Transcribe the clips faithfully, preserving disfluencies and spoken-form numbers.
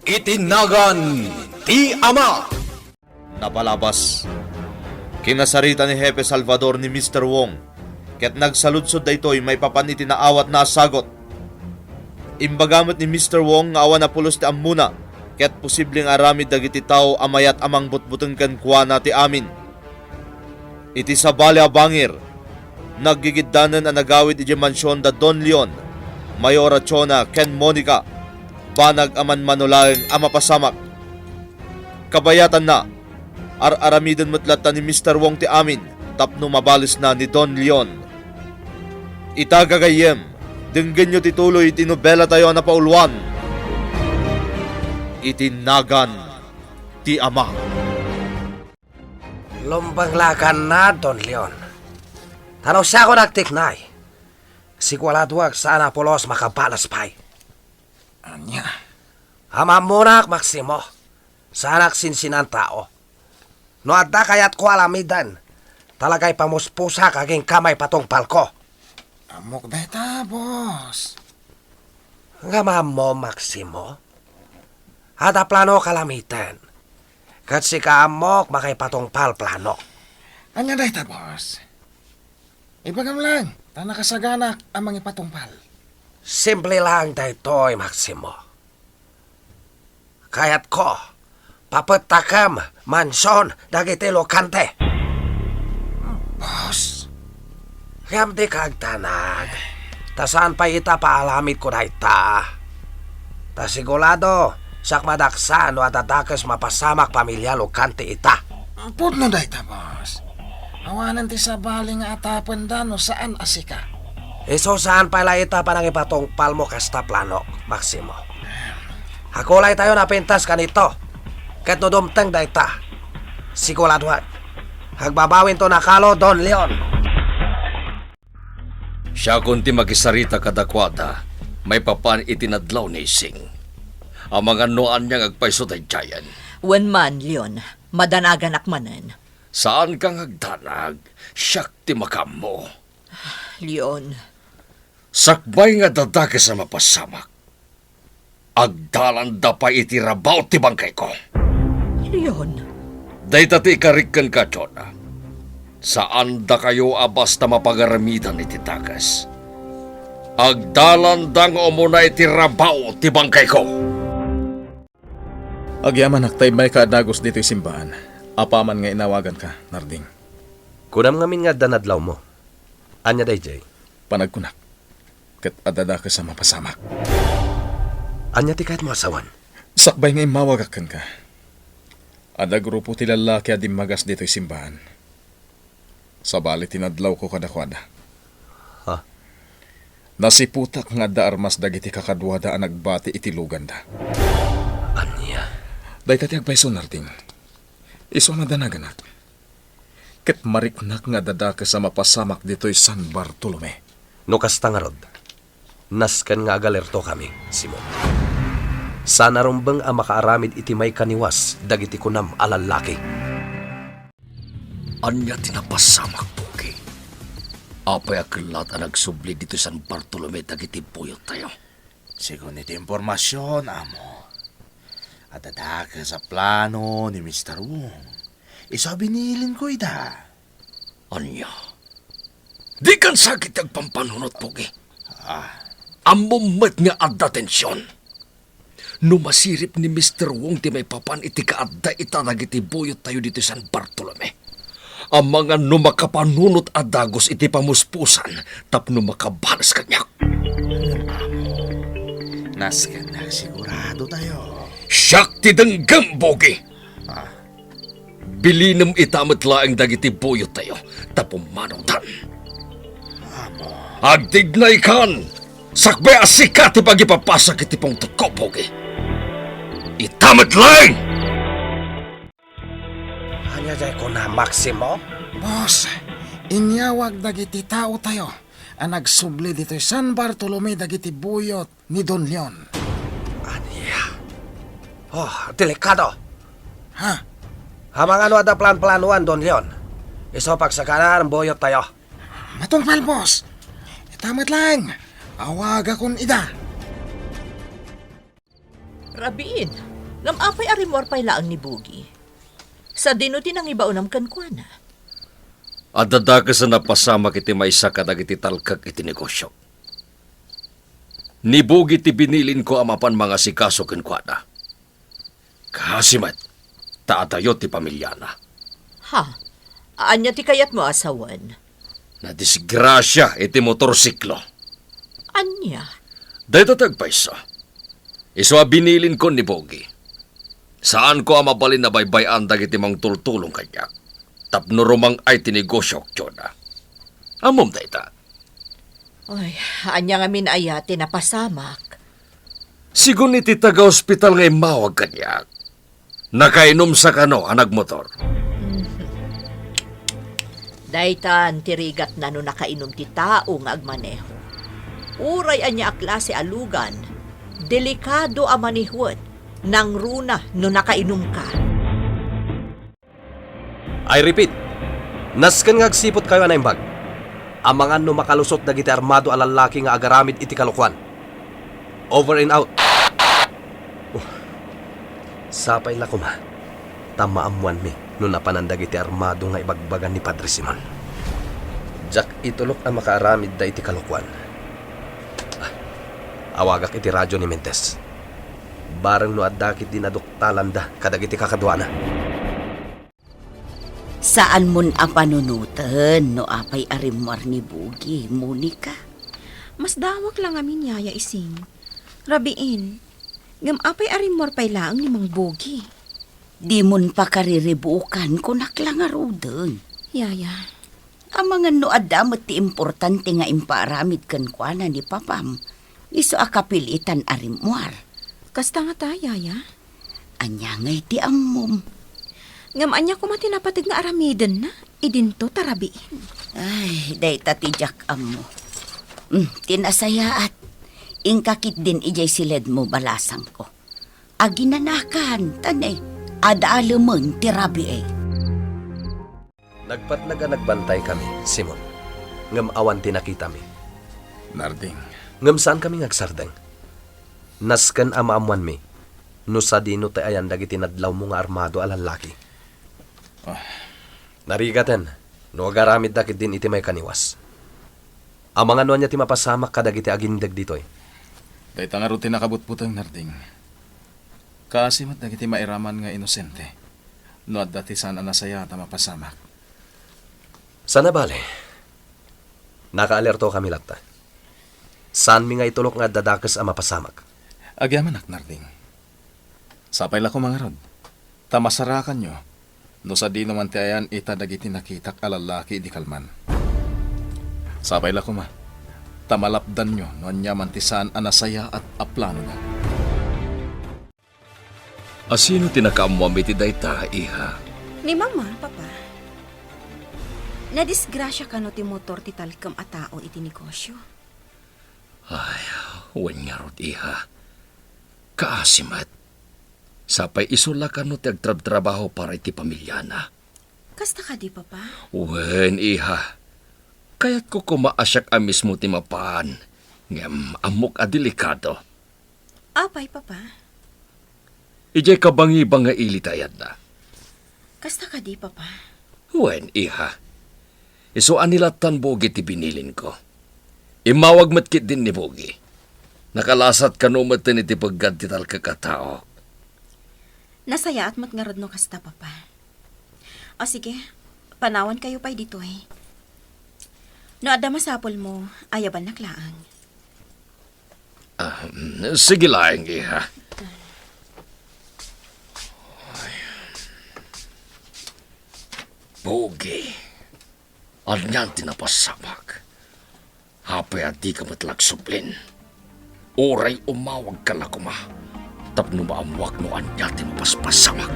Iti nagan ti Ama. Napalabas, kinasarita ni Hepe Salvador ni Mister Wong, ket nagsaludsod daytoy maipapan iti naawatna a sagut. Imbaga met ni Mister Wong nga awan a pulos ti ammona, ket posible nga aramid dagiti tao a mayat a mangbutbuteng kenkuana ti amin. Iti sabali a bangir, naggigiddanen a nagawid idiay mansion da Don Leon, Mayor Achona ken Monica, banag a manmano laeng a mapasamak. Kabayatanna, ar-aramiden met latta ni Mister Wong ti amin tapno mabalesna ni Don Leon. Ita, gagayyem, denggenyo ti tuloy ti nobelatayo a napauluan, Iti Nagan ti Ama. Lumbeng la kanna, Don Leon. Ta no siakon agtiknay, siguradok saan a pulos makabales pay. Ania? Ammonak, Maximo. Saanak sinsinantao. No adda kayatko aramiden, talaga ipamuspusak agingga maipatungpalko. Ammok dayta, boss. Ngem ammo, Maximo, adda planok aramiden. Ket sika ammok makaipatungpal planok. Ania dayta, boss? Ibagam laeng, ta nakasaganak a mangipatungpal. Simple laeng daytoy, Maximo. Kayatko, papettakem mansion dagiti Lucante. Boss. Ngem dika agdanag, ta saan pay ita paaramidko dayta. Ta sigurado, sakmadaksa no adda dakes mapasamak pamilia Lucante ita. Pudno dayta, boss. Awanen ti sabali nga atapenda no saan a sika. Isu saan pay la ita panangipatungpalmo kasta planok, Maximo. Agulaytayon a pintas kanito. Ket no dumteng dayta, siguradoak, agbabawinto nakalo, Don Leon. Siakon ti makisarita kadakuada maipapan iti nadlaw ni Ising. Amangan no ania nga agpayso daydiayen. Wen man, Leon, madanaganak manen. Saanka nga agdanag, siak ti makaammo. Leon. Sakbay nga adda dakes a mapasamak, agdalanda pay iti rabaw ti bangkayko. Leon. Dayta ti ikarik kenka, Jonah. Saandakayo a basta mapagaramidan iti dakes. Agdalanda nga umuna iti rabaw ti bangkayko. Agyamanak ta immayka a dagus ditoy simbaan, apaman nga inawaganka, Narding. Kunam ngamin nga adda nadlawmo. Ania daydiay? Panagkunak, ket adda dakes a mapasamak. Ania ti kayatmo a sawen? Sakbay nga immawagak kenka, adda grupo ti lallaki a dimmagas ditoy simbaan. Sabali ti nadlawko kadakuada. Ha? Nasiputak nga adda armas dagiti kakaduada a nagbati iti luganda. Ania? Dayta ti agpayso, Narding. Isu a madanaganak. Ket mariknak nga adda dakes a mapasamak ditoy San Bartolome. No kasta ngarud, nasken nga agalertokami, Simon. Saan a rumbeng a makaaramid iti maikaniwas dagiti kunam a lallaki. Ania ti napasamak, Pogi? Apay a kellat a nagsubli ditoy San Bartolome dagiti buyottayo? Segun iti impormasion, Amo, adda dakes a plano ni Mister Wong. Isu a binilinko ida. Ania? Dikan sakit ti agpampanunot, Pogi. Ah. Ammom met nga adda tension. No masirib ni Mister Wong ti maipapan iti kaadda ita dagiti buyottayo ditoy San Bartolome, amangan no makapanunot a dagus iti pamuspusan tapno makabales kaniak. Nasken nga siguradotayo. Siak ti denggem, Pogi. Ah. Bilinem ita met laeng dagiti buyottayo ta pummanawdan. Amo. Agtignaykan, sakbay a sika ti pagipapasak iti pungtotko, Pogi. Ita met laeng! Ania diay kuna, Maximo? Boss, inyawag dagiti taotayo a nagsubli ditoy San Bartolome dagiti buyot ni Don Leon. Ania? Oh, delikado. Ha? Amangan no adda plan-planuan, Don Leon. Isu pagsakana, buyottayo. Matungpal, boss. Ita met laeng. Awagakon ida. Rabiin, Ngem apay a rimmuar pay laeng ni Bugi? Sadino ti nangibaonam kenkuana? Adda dakes a napasamak iti maysa kadagiti talkek iti negosio. Ni Bugi ti binilinko a mapan mangasikaso kenkuana. Kaasi met, ta adayo ti pamiliana. Ha? Ania ti kayatmo a sawen? Nadisgrasia iti motorsiklo. Ania? Dayta ti agpayso. Isu a binilinko ni Bogi. Saanko a mabalin a baybay-an dagiti mangtultulong kaniak tapno rumang-ay ti negosiok, Jonah. Ammom dayta. Ay, ania ngamin aya ti napasamak? Sigun iti taga-ospital nga immawag kaniak. Nakainumsa kano a nagmotor? Daytan ti rigatna no nakainum ti tao nga agmaneho. Uray ania a klase a lugan, delikado a manehoen, nangruna no nakainumka. I repeat, nasken nga agsiputkayo a naimbag. Amangan no makalusot dagiti armado a lallaki nga agaramid iti kalokuan. Over and out. Uh, sapay la koma, ta maammoanmi no napanan dagiti armado nga ibagbaga ni Padre Simon. Diak itulok a makaaramidda iti kalokuan. Ah, awagak iti radio ni Mendez. Bareng no adda ketdi naduktalanda kadagiti kakaduana. Saanmon a panunoten no apay a rimmuar ni Bugi, Monica. Masdawak la ngamin, Yaya Ising. Rabiin, ngem apay a rimmuar pay laeng ni Mang Bugi? Dimon pakariribukan, kunak la ngaruden. Yaya. Amangan no adda met ti importante nga impaaramid kenkuana ni papam, isu a kapilitan a rimmuar. Kasta ngata, Yaya? Ania ngay ti ammom? Ngem ania koma ti napateg nga aramidenna idinto ta rabiin? Ay, dayta ti diak ammo. Mm, ti nasayaat, inka ketdin idiay siledmo, balasangko. Aginanakan, ta ne, adalemen ti rabii. Nagpatnag a nagbantaykami, Simon, ngem awan ti nakitami. Narding. Ngem saankami nga agsardeng. Nasken a maammoanmi no sadino ti ayan dagiti nadlawmo nga armado a lallaki. Ah. Narigaten no agaramidda ketdin iti maikaniwas. Amangan no ania ti mapasamak kadagiti agindeg ditoy. Dayta ngarud ti nakabutbuteng, Narding. Kaasi met dagiti mairaman nga inosente no adda ti saan a nasayaat a mapasamak. Saan a bale, nakaalertokami latta. Saanmi nga itulok nga adda dakes a mapasamak. Agyamanak, Narding. Sapay la koma ngarud, ta masarakanyo no sadino man ti ayan ita dagiti nakitak a lallaki idi kalman. Sapay la koma, ta malapdanyo no ania man ti saan a nasayaat a planona. Asino ti nakaammoam iti dayta, iha? Ni Mama, Papa. Nadisgrasia kano ti motor ti talkem a tao iti negosio? Ay, wen ngarud, iha. Kaasi met. Sapay isu la kano ti agtrabtrabaho para iti pamiliana. Kasta kadi, Papa? Wen, iha. Kayatko koma a siak a mismo ti mapan. Ngem ammok a delikado. Apay, Papa? Idiay kabangibang nga ili ti ayanna. Kasta kadi, Papa? Wen, iha. Isu a ni Latan Bogi ti binilinko. Immawag met ketdin ni Bogi. Nakalasat kano metten iti peggad ti talkek a tao. Nasayaat met ngarud no kasta, Papa. O sige, panawankayo pay ditoy. No adda masapulmo, ayabannak laeng. Ah, mm, sige laeng, iha. Bogi, ania ti napasamak? Apay a dika met la agsublin? Uray umawagka la koma tapno maammoak no ania ti mapaspasamak.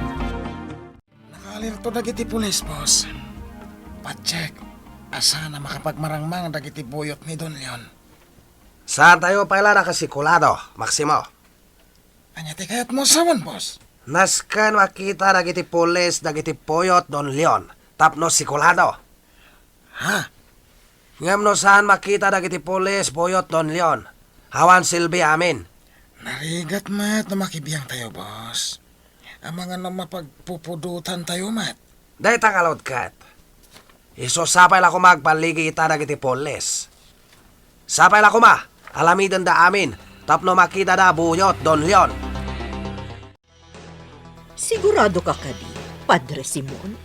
Nakaalerto dagiti pulis, boss. Patsek, a saan a makapagmarangmang dagiti buyot ni Don Leon. Saantayo pay la nakasikulado, Maximo. Ania ti kayatmo sawen, boss? Nasken makita dagiti pulis dagiti buyot Don Leon tapno sikulado. Ha? Ngem no saan makita dagiti pulis buyot Don Leon, awan silbi amin. Narigat met no makibiangtayo, boss. Amangan no mapagpupudotantayo met. Dayta ngarud ket. Isu sapay la koma agpalligi ita dagiti pulis. Sapay la koma, alamidenda amin, tapno makitada a buyot, Don Leon. Sigurado ka kadi, Padre Simon?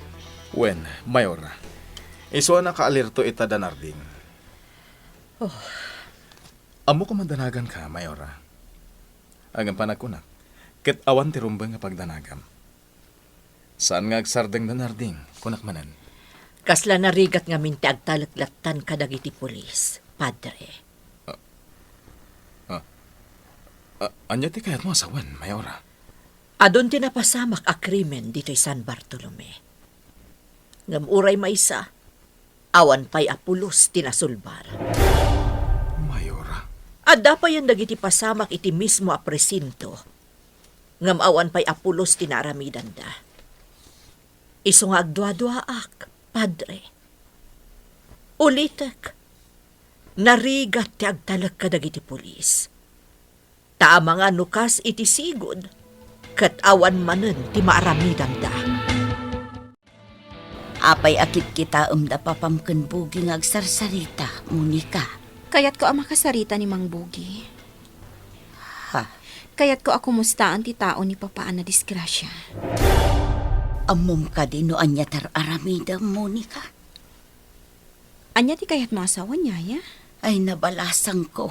Wen, Mayora. Isu a nakaalerto ita da Narding. Oh. Ammok a madanaganka, Mayora. Ngem panagkunak, ket awan ti rumbeng a pagdanagam. Saan nga agsardeng da Narding, kunak manen. Kasla narigat ngamin ti agtalek lattan kadagiti pulis, Padre. Ah, ah, ah, ania ti kayatmo a sawen, Mayora? Adun ti napasamak a krimen ditoy San Bartolome. Ngem uray maysa, awan pay a pulos ti nasulbar. Mayora. Adda payen dagiti pasamak iti mismo a presinto, ngem awan pay a pulos ti naaramidanda. Isu nga agduaduaak, Padre. Ulitek, narigat ti agtalek kadagiti pulis. Ta amangan no kas iti sigud, ket awan manen ti maaramidanda. Apay a kitkitaem da papam ken Bugi nga agsarsarita, Monica? Kayatko a makasarita ni Mang Bugi. Ha? Kayatko a kumustaan ti tao ni Papa a nadisgrasia. Ammom kadi no ania ti ar-aramidem, Monica? Ania ti kayatmo a sawen, Yaya? Ay, nabalasangko.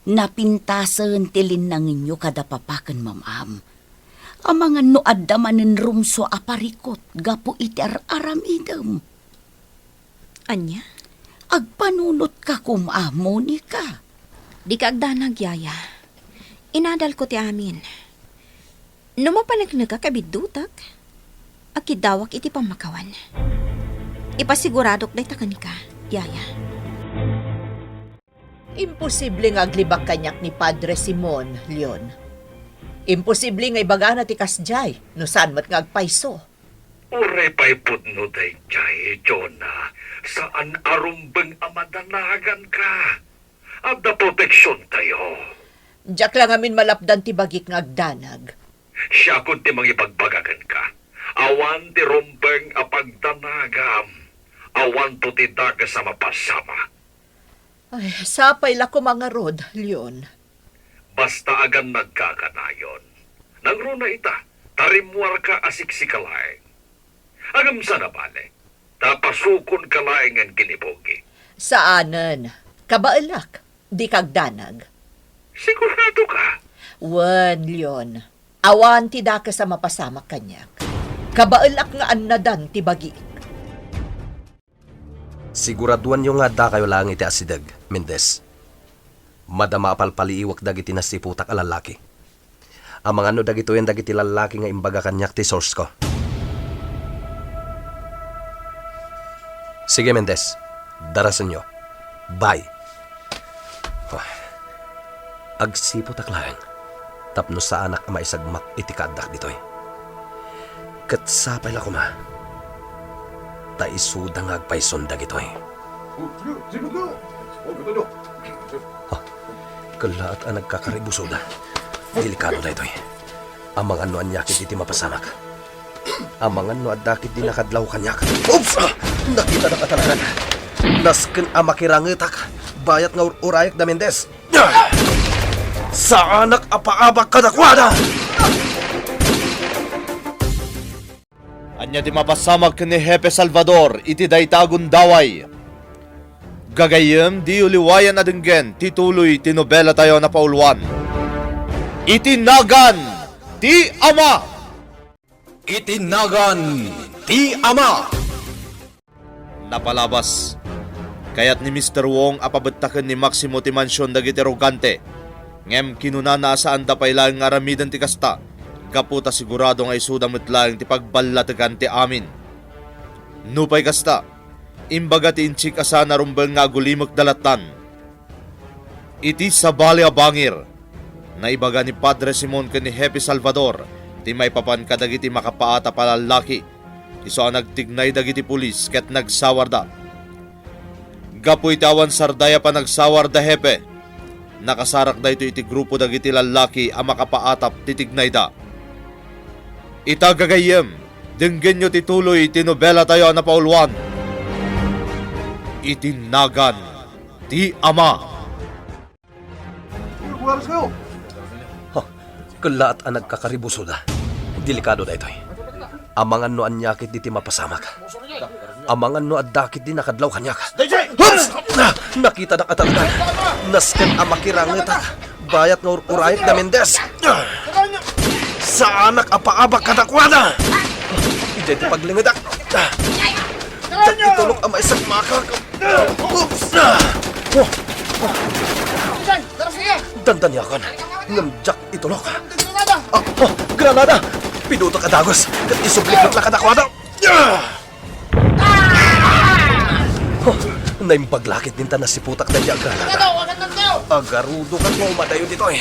Napintasen ti linnangenyo kada papa ken mam-am. Amangan no adda manen rumsua a parikut gapu iti ar-aramidem. Ania? Agpanunotka koma, Monica. Dika agdanag, Yaya. Inadalko ti amin. No mapaneknekak a biddutak, akiddawak iti pammakawan. Ipasiguradok dayta kenka, Yaya. Imposible nga aglibak kaniak ni Padre Simon, Leon. Imposible nga ibagana ti kasdiay no saan met nga agpayso. Uray pay pudno daydiay, Jonah. Saan a rumbeng a madanaganka. Adda proteksiontayo. Diak la ngamin malapdan ti bagik nga agdanag. Siakon ti mangibagbaga kenka. Awan ti rumbeng a pagdanagam. Awanto ti dakes a mapasamak. Ay, sapay la koma ngarud, Leon. Basta agannadka a kanayon. Nangruna ita, ta rimmuarka a siksika laeng. Ngem saan a bale, ta pasukonka laengen ken ni Bugi. Saanen. Kabaelak. Dika agdanag. Sigurado ka? Wen, Leon. Awan ti dakes a mapasamak kaniak. Kabaelak nga annadan ti bagiek. Siguraduanyo nga addakayo laeng iti asideg, Mendez. Madama a palpaliiwek dagiti nasiputak a lallaki. Amangan no dagitoyen dagiti lallaki nga imbaga kaniak ti source ko. Sige, Mendez. Darasenyo. Bye. Huh. Agsiputak laeng tapno saanak a maisagmak iti kaaddak ditoy. Ket sapay la koma, ta isuda nga agpayson dagitoy. Ah, kellaat a nagkakaribusoda. Delikado daytoy. Amangan no ania ketdi ti mapasamak. Amangan no adda ketdi nakadlaw kaniak. Oops! Ah! Nakitadak a talagan. Nasken a makirangetak, bayat nga ur-urayek da Mendez. Ah! Saanak a paabak kadakuada! Ania ti mapasamak ken ni Hepe Salvador iti dayta a gundaway? Gagayyem, diyo liwayan a denggen ti tuloy ti nobelatayo a napauluan, Iti Nagan ti Ama. Iti Nagan ti Ama. Napalabas. Kayat ni Mister Wong a pabettaken ni Maximo ti mansion dagiti rogante. Ngem kinunana a saanda pay laeng nga aramiden ti kasta, gapu ta sigurado nga isuda met laeng ti pagballategan ti amin. Nupay kasta, imbaga ti Inchik a saan a rumbeng nga agulimekda lattan. Iti sabali a bangir, naibaga ni Padre Simon ken ni Hepe Salvador ti maipapan kadagiti makapaatap a lallaki, isu a nagtignay dagiti pulis ket nagsawarda. Gapu iti awan sarday a panagsawar da Hepe, nakasarak daytoy iti grupo dagiti lallaki a makapaatap ti tignayda. Ita, gagayyem, denggenyo ti tuloy ti nobelatayo a napauluan, Iti Nagan ti Ama. Huh, kellaat a nagkakaribusoda. Delikado daytoy. Amangan no ania ketdi ti mapasamak. Amangan no adda ketdi nakadlaw kaniak. Hups! Ah, nakitadak a talkan. Nasken a makirangetak. Bayat nga ur-urayek da Mendez. Saanak a paabak kadakuada. Idiay ti paglengedak. Diak itulok a maisagmakak. Oops! Dandaniakon. Ngem diak itulok. Ah, ah, granada! Pidutok a dagus. Ket isublik met la kadakuada. Huh, naimbag la ketdin ta nasiputak daydi a granada. Agarudok a madayo ditoy.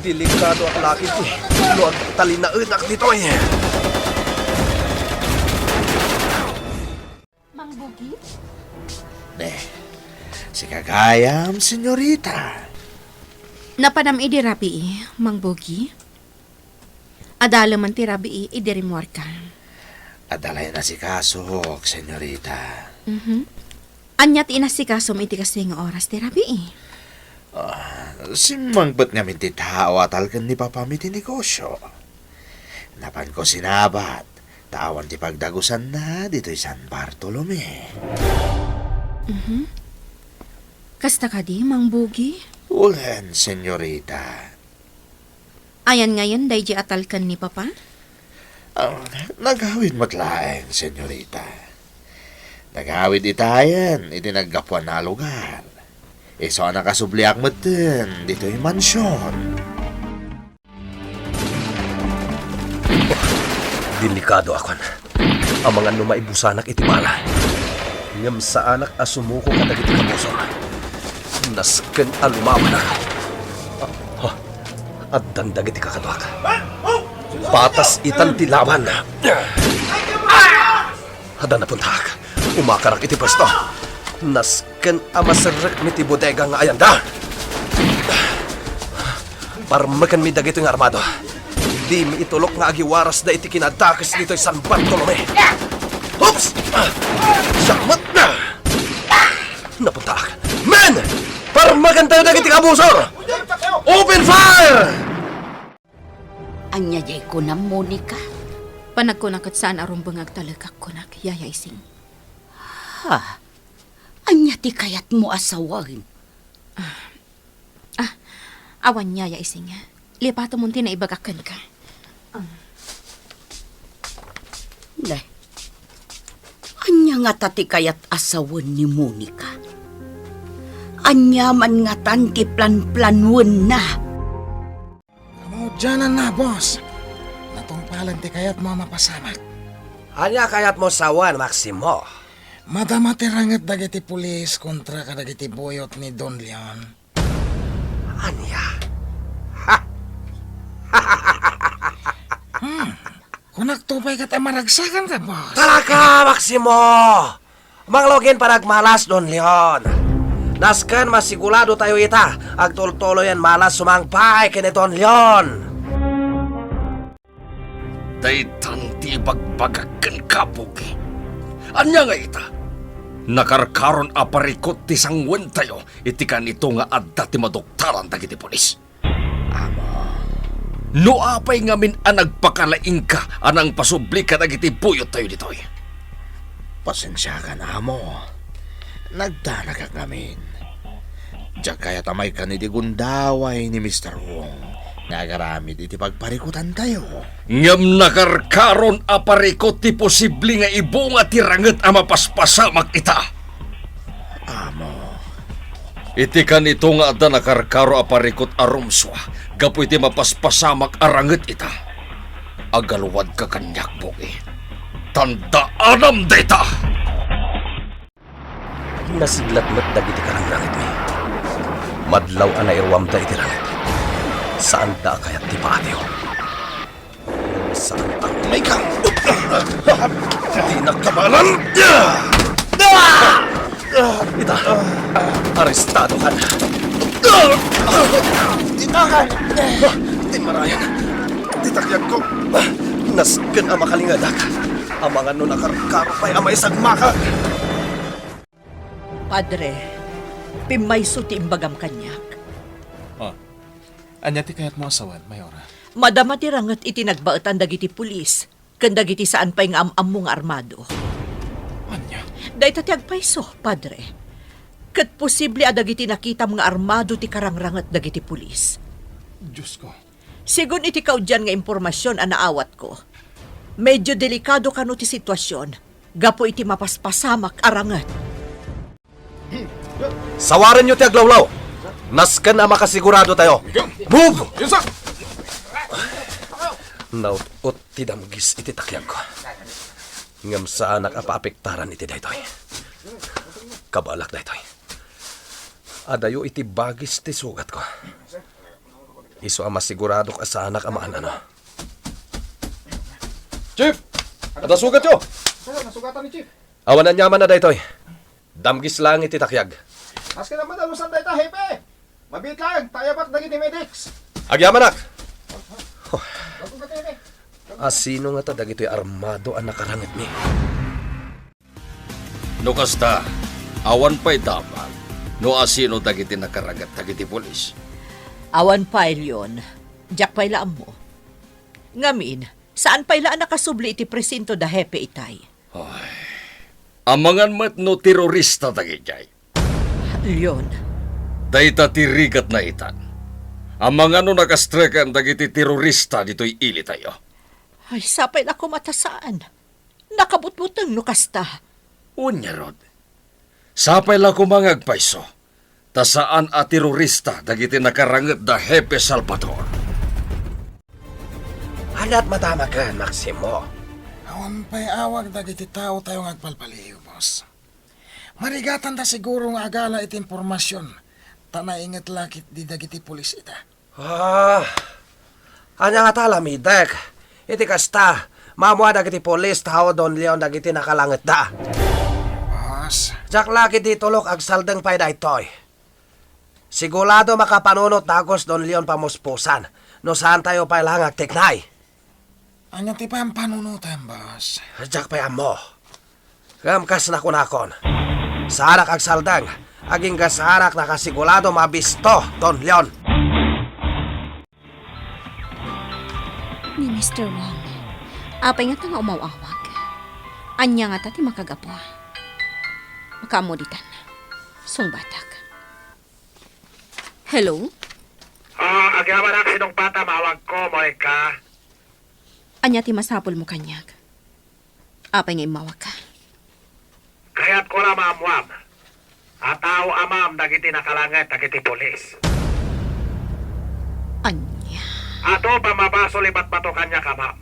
Delikadoak la ketdi no agtalinaenak ditoy. Mang Bugi? Ne, sika gayam, senyorita. Napanam idi rabii, Mang Bugi? Adda la man ti rabii idi rimmuarka? Adda la inasikasok, senyorita. Mhm. Ania ti inasikasom iti kastoy nga oras ti rabii? Ah, simmangpet ngamin ti tao a talken ni Papam iti negosio. Napanko sinabat ta awan ti pagdagusanna ditoy San Bartolome. Mhm. Kasta kadi, Mang Bugi? Wen, senyorita. Ayan ngayen daydi a talken ni Papa? Ah, nagawid met laeng, senyorita. Nagawid itayen iti naggapuanna a lugar. Isu a nakasubliak metten ditoy mansion. Delikadoakon. Amangan no maibusanak iti bala. Ngem saanak a sumuko kadagiti kabusor. Nasken a lumawanak. Ah, ah, addan dagiti kakaduak. Patas itan ti laban. Adda napuntaak. Umakarak iti pwesto. Nasken a maserrekmi ti bodega nga ayanda. Parmekenmi dagitoy nga armado. Dimi itulok nga agiwarasda iti kinadakes ditoy San Bartolome. Oops! Siak met! Napuntaak. Men! Parmekentayo dagiti kabusor! Open fire! Ania diay kunam, Monica? Panagkuna ket saan a rumbeng nga agtalekak, kunak, Yaya Ising. Ha? Ania ti kayatmo a sawen? Ah, awan, Yaya Ising. Lipatemon ti naibagak kenka. Ah. Ne. Ania ngata ti kayat a sawen ni Monica? Ania man ngatan ti planplanuenna? Kamaudiananna, boss. Natungpalen ti kayatmo a mapasamak. Ania kayatmo sawen, Maximo? Madama ti ranget dagiti pulis kontra kadagiti buyot ni Don Leon. Ania? Ha? Hmm. Kunakto pay ket a maragsakanka, boss. Talaga, Maximo! Manglogen panagmalas, Don Leon. Nasken masiguradotayo ita, agtultuloyen malas sumangpay ken ni Don Leon. Daytan ti ibagbagak kenka, Bugi. Ania nga ita? Nakarkaron a parikut ti sangwentayo iti kanito nga adda ti maduktalan dagiti pulis. Amo. No apay ngamin a nagpakalaingka a nangpasubli kadagiti buyottayo ditoy? Pasensiakan, amo. Nagdanagak ngamin. Diak kayat a maikkan iti gundaway ni Mister Wong nga agaramid iti pagparikutantayo. Ngem nakarkaron a parikut ti posible nga ibunga ti ranget a mapaspasamak ita. Amo. Iti kanito nga adda nakarkaro a parikut a rumsua gapu iti mapaspasamak a ranget ita. Agaluadka kaniak, Bugi. Tandaanam dayta! Nasiglat met dagiti karangrangitmi. Madlaw a nairuamda iti ranget. Saanda a kayat ti paatiyo. Saan ang may ka? Di nagkabalan! Ita, arestado ka na. Di takan! Di marayan! Di takyag ko! Nasken a makalingedak. Amangan no nakarkaro pay a maisagmakak. Padre, pimmayso ti imbagam kaniak. Ah, ania ti kayatmo a sawen, Mayora? Madama ti ranget iti nagbaetan dagiti pulis ken dagiti saan pay nga am-ammo nga armado. Ania? Dayta ti agpayso, Padre. Ket posible a dagiti nakitam nga armado ti karangranget dagiti pulis. Diosko. Segun iti kaudyan nga impormasion a naawatko, medyo delikado kano ti situasion gapu iti mapaspasamak a ranget. Sawarenyo ti aglawlaw. Nasken a makasigurado tayo. Move! Yes, sir. Naut-ot ti damgis iti takyagko. Ngem saanak a paapektaran iti daytoy. Kabalak daytoy. Adayo iti bagis ti sugatko. Isu a masiguradok a saanak a maanano. Chief! Adda sugatyo! Sir, nasugatan ni Chief. Awan aniaman a daytoy. Damgis lang iti takyag. Aski naman alusan dayta, Hepe. Mabiit lang, tayabak dagiti medics. Agyamanak! Bago ka, Hepe. Asino ngata dagitoy armado a nakarangetmi? No kasta, awan pay damag no asino dagiti nakaranget dagiti pulis. Awan pay, Leon. Diak pay la ammo. Ngamin, saan pay la a nakasubli iti presinto da Hepe itay. Ay, amangan met no terorista dagidiay. Leon. Dayta ti rigatna itan. Amangan no nakastreken dagiti terorista ditoy ilitayo. Ay, sapay la koma ta saan. Nakabutbuteng no kasta. Unya, Rod. Sapay la koma nga agpayso, ta saan a terorista dagiti nakaranget da Hepe Salvador. Ania't madamakan, Maximo? Awan pay awag dagiti tao tayo nga agpalpaliw, boss. Marigatanda siguro nga agala iti impormasion, ta nainget la ketdi dagiti pulis ita. Ah, ania ngata a lamidek? Iti kasta, maammoan dagiti pulis tao Don Leon dagiti nakalangetda. Boss. Diak la ketdi tulok agsaldeng pay daytoy. Sigurado makapanunot dagus Don Leon pamuspusan no saantayo pay la nga agtiknay. Ania ti pampanunotem, boss? Diak pay ammo. Ngem kas nakunakon, saanak agsaldeng, agingga saanak nakasigurado mabisto, Don Leon. Ni Mister Wong, apay ngata nga umaw-awag? Ania ngata ti makagapu? Makaammo ditan. Sungbatak. Hello? Ah, agyamanak, sinungbatam, awagko, Monica. Ania ti masapulmo kaniak? Apay nga immawagka? Kayatko la maammuam a tao amam dagiti nakalanget dagiti pulis. Ania? Adu a mabasol ibatbato kaniak amam.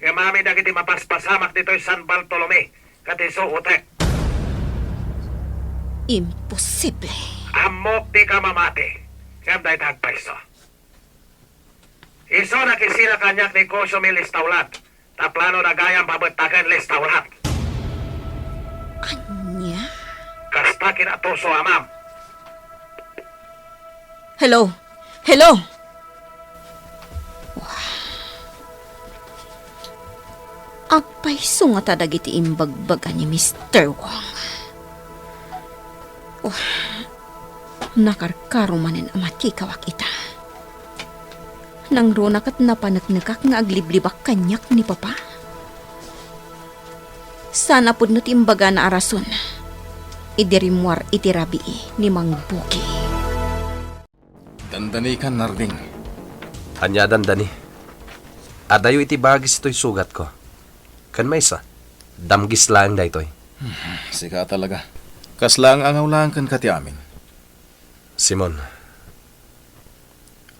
Ngem amin dagiti mapaspasamak ditoy San Bartolome ket isu utek. Imposible. Ammok dika mamati, ngem dayta agpayso. Isu nakisina kaniak ni Cosio Milestaulan, ta plano na gayam pabettaken Lestaulan. Ania? Kasta kinatuso amam. Hello? Hello? Agpayso ngata dagiti imbagbaga ni Mister Wong. Nakarkaro manen a matikawak ita. Nangruna ket napaneknekak nga agliblibak kaniak ni Papa. Saan a pudno ti imbagana a rason idi rimmuar iti rabii ni Mang Buki. Dandanikan, Narding. Ania dandani? Adayo iti bagis toy sugatko. Ken maysa, damgis laeng daytoy. Sika talaga. Kas laeng a ngawlaeng kenka ti amin. Simon.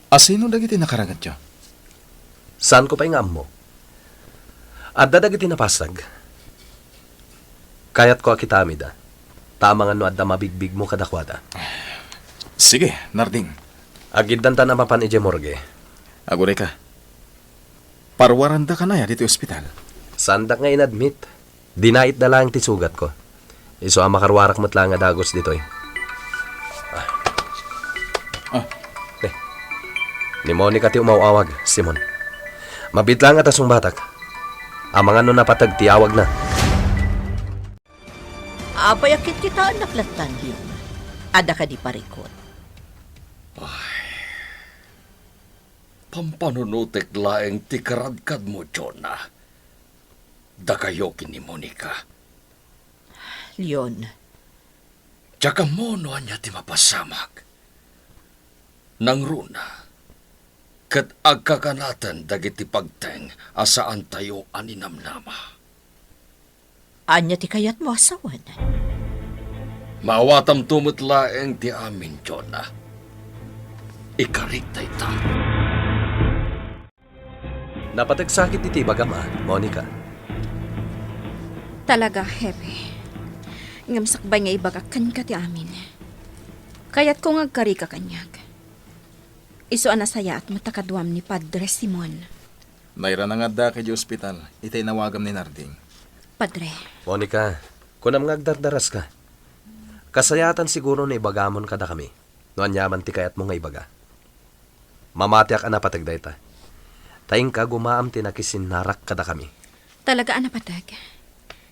Asino dagiti nakarangetyo? Saanko pay nga ammo. Adda dagiti napasag. Kayatko a kitaamida, ta amangan no adda mabigbigmo kadakuada. Sige, Narding. Agiddanta a mapan idiay morgue. Agurayka. Parwarandakan aya ditoy ospital? Saandak nga inadmit. Dinait da laeng ti sugatko. Isu a makaruarak met laeng a dagus ditoy. Ah. Ah. Eh, ni Monica ti umaw-awag, Simon. Mabiit laeng a sungbatak. Amangan no napateg ti awagna. Apay a kitkitaennak lattan, Leon? Adda kadi parikut? Pampanunotek laeng ti karadkadmo, Jonah. Dakayo ken ni Monica. Leon. Diak ammo no ania ti mapasamak. Nangruna, ket agkakanaten dagiti pagteng a saantayo a ninamnama. Ania ti kayatmo a sawen? Maawatamto met laeng ti amin, Jonah. Ikarik dayta. Napateg sakit iti ibagam a, Monica. Talaga, Hepe. Ngem sakbay nga ibagak kenka ti amin, kayatko nga agkarika kaniak. Isu a nasayaat met a kaduam ni Padre Simon. Nairana nga addaak idiay ospital, iti inawagam ni Narding. Padre. Monica, kunam nga agdardaraska. Kasayaatan siguro no ibagamon kadakami no aniaman ti kayatmo nga ibaga. Mamatiak a napateg dayta. Ta inka gumaam ti nakisinnarak kadakami. Talaga a napateg.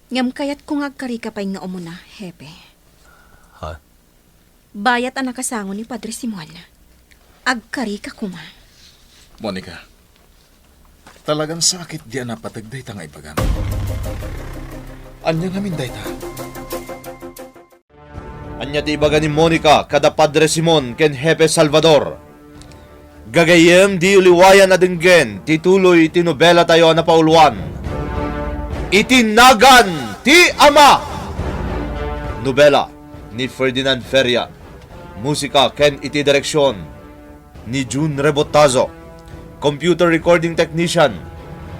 Ngem kayatko nga agkarika pay nga umuna, Hepe. Ha? Bayat a nakasango ni Padre Simon, agkarika koma. Monica, talagan sakit di a napateg dayta nga ibagam. Ania ngamin dayta? Ania ti ibaga ni Monica kada Padre Simon ken Hepe Salvador? Gagayyem, diyo liwayan a denggen ti tuloy ti nobelatayo a napauluan, Iti Nagan ti Ama! Nobela ni Ferdinand Feria. Musika ken iti direksion ni Jun Rebotazo. Computer recording technician,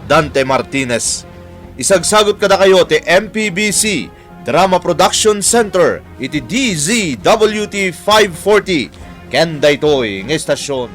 Dante Martinez. Isagsagut kadakayo ti M P B C Drama Production Center iti D Z W T five forty ken daytoy nga estasion.